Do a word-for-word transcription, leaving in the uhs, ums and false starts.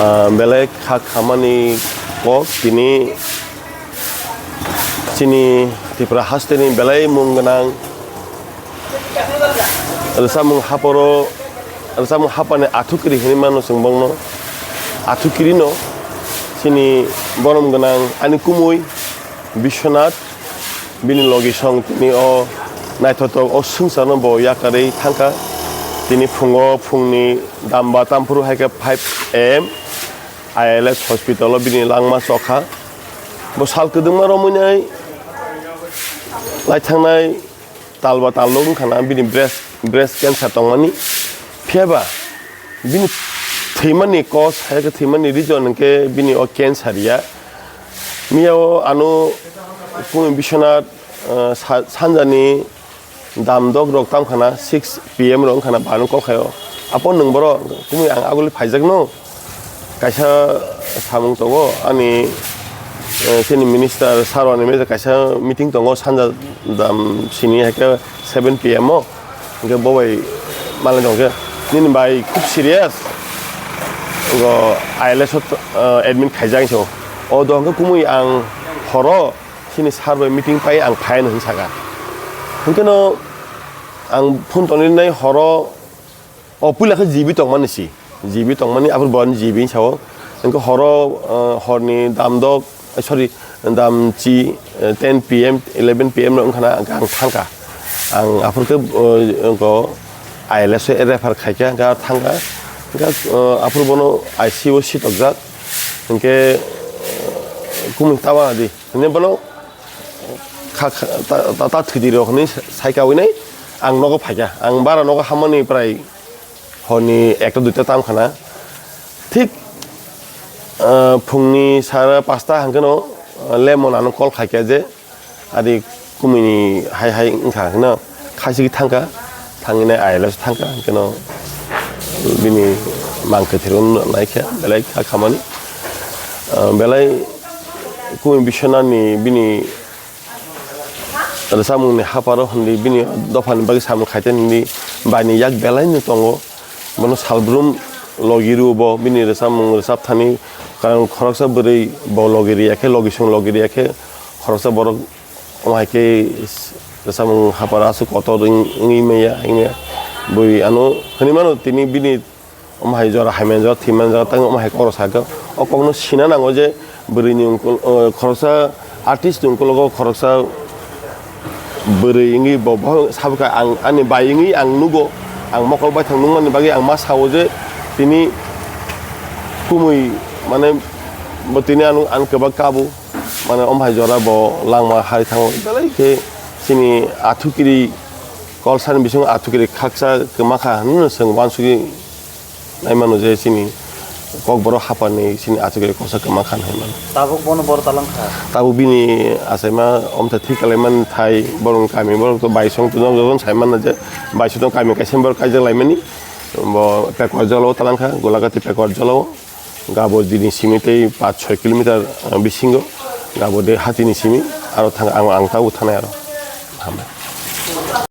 Ah, belai kha khamani kok tini chini Tripura hasteni belai mung gwnang rwchapmung haporo, rwchapmung hapani athukiri hinwi mano chwng bongno. Athukirino chini borom gwnang ani kumui Biswanath, bini logisong tini o naithotok o swngcharno bo yakarwi thangkha. Tini phungo phungni damba tamphuru hai khe five A M I L S hospital o bini langma chokha. Bo sal kwdwngma romwi nai lai thangnai tal ba tal nuk wngkha na bini breast, breast cancer tongmani. Phiya ba bini thwimani cause hai khe thwimani reason hwnkhe bini o cancer ya. Miya o ano kumi Biswanath, ah, sa-, sanjani damdok rok tam khana six P M rok wngkha na bano kok khayo. Apo nwng boro kumi ang aguli phaijak no. Kaisa samung tongo ani, eh, chini minister sir rokni mesa kaisa meeting tongo sanja dam sini hai khe seven P M o. Hwnkhe bo bai malai tong khe nini bai khub serious. Go I L S o, eh, admit khaijak hinwi sao. O do hwnkhe kumui ang horo chini sir bai meeting pai ang phai hinwi saka. Hwnkhe no ang phone tongwi nai horo. O puila khe G B tongmani si, G B tongmani aphuru bo ani G B sao. Hwnkhe horo, eh, horni damdok, eh, sorry, damchi, eh, ten P M, eleven P M no wngkhana ang thangkha. Ang aphuru khe, eh, wngkha I L S o refer khaikha, hwnkhe thangkha. Hwnkhe, eh, aphuru bono I C U o sitokjak. Hwnkhe, eh, kumui tawa di. Hwnkhe bono kha, kha, ta, ta, ta thwidi rok hinwi saikawi nai ang nogo phaikha. Ang bara nogo hammani prai horni ekta duita tam khana. Thik, ah, phungni sara pasta hwnkhe no, ah, lemon ano call khaikha je, adi kumui ni hai hai wngkha hwnkhe no. Khaisigi thangkha, thangwi nai I L S thangkha, hwnkhe no bini mang kwthwirok naikha, belai kha khamani. Ah, belai kumi Biswanath ni bini rwchapmung ni haparo hwnwi bini dophani bagwi samung khaite hwnwi baini yak belai no tongo. Bono salbrum logi rw bo bini rwchapmung rwchap thani, karon khoroksa bwrwi bo logi rwya khe, logisong logi rwya khe khoroksa borok. Omo hai khe rwchapmung hapar aswk kotor wng-, wngwi maya, wngwi maya. Bui ano hwnwi mano tini bini omo hai jora hai manjak, thwi manjak, tei omo hai kok rok sakha. O kokno sina nango je bwrwini ungkul, o, khoroksa artist ni ungkulogo khoroksa bwrwi wngwi bo, bo sabo kha ang ani bai wngwi ang nugo, ang mokol baithang nukmani bagwi ang ma sao je tini kumui mane bo tini ano ang kwbak kabo. Mane, omo hai jora bo langma hai thango, belai khe chini athukiri, kolsani bisingo athukiri khaksa kwma kha hwnwi no chwng uansugwi naimano je chini Kokborok haphani chini athukiri kolsa kwma kha hwnwi mano. Tabuk bono boro talang kha. Tabuk bini achaima omtha thik kalaimani thai borokni kami borok to baisong to nok jotoni sai mano je baisong to kami kaisa borok kaijak laimani bo Pekor jolao talang kha, Golagati Pekor jolao. Gabo dini simi tei paanch choi kilometer, ah, bisingo gabo de hatini simi aro thang ang, ang tabuk thanai aro. Hambai.